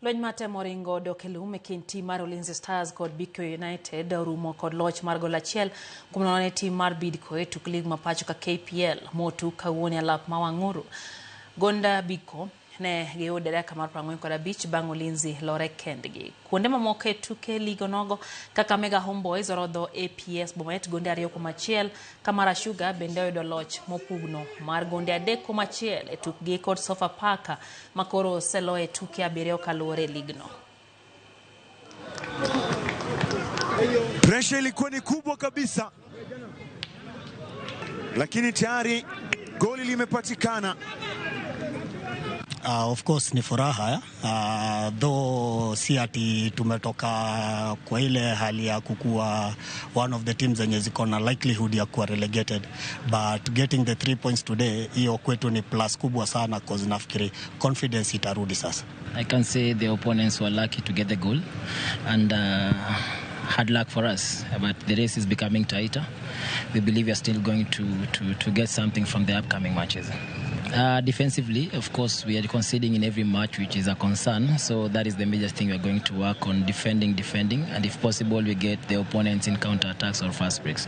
Lweny mar temo ringo dok e lum e kind tim mar Ulinzi Stars kod Bidco United orumo kod loch mar gol 1-0 ne tim mar Bidco e tuk lig ma pacho ka KPL motug kawuono e alap ma Wang'uru. Gonda Bidco ne giyudo e dakika mar 45 bang' Ulinzi lore kendgi. Kuonde mamoko e tuke lig onogo kaka Mega Homeboys orodho APS Bomet gonde 2-1 ka Mara Sugar bende oyudo loch mopugno mar gonde 3-1 e tukgi kod Sofapaka makoro oseloye tuke 7 kaluwore e ligno. Presha ilikuwa ni kubwa kabisa, lakini tayari goli limepatikana. Of course ni furaha, though si ati tumetoka kwa ile hali ya kukua one of the teams zenye ziko na likelihood ya kuwa relegated, but getting the 3 points today, hiyo kwetu ni plus kubwa sana, cause nafikiri confidence itarudi sasa. I can say the opponents were lucky to get the goal and hard luck for us, but the race is becoming tighter. We believe we are still going to get something from the upcoming matches. Defensively, of course, we are conceding in every match, which is a concern. So that is the major thing we are going to work on, defending, defending, and if possible, we get the opponents in counter-attacks or fast breaks.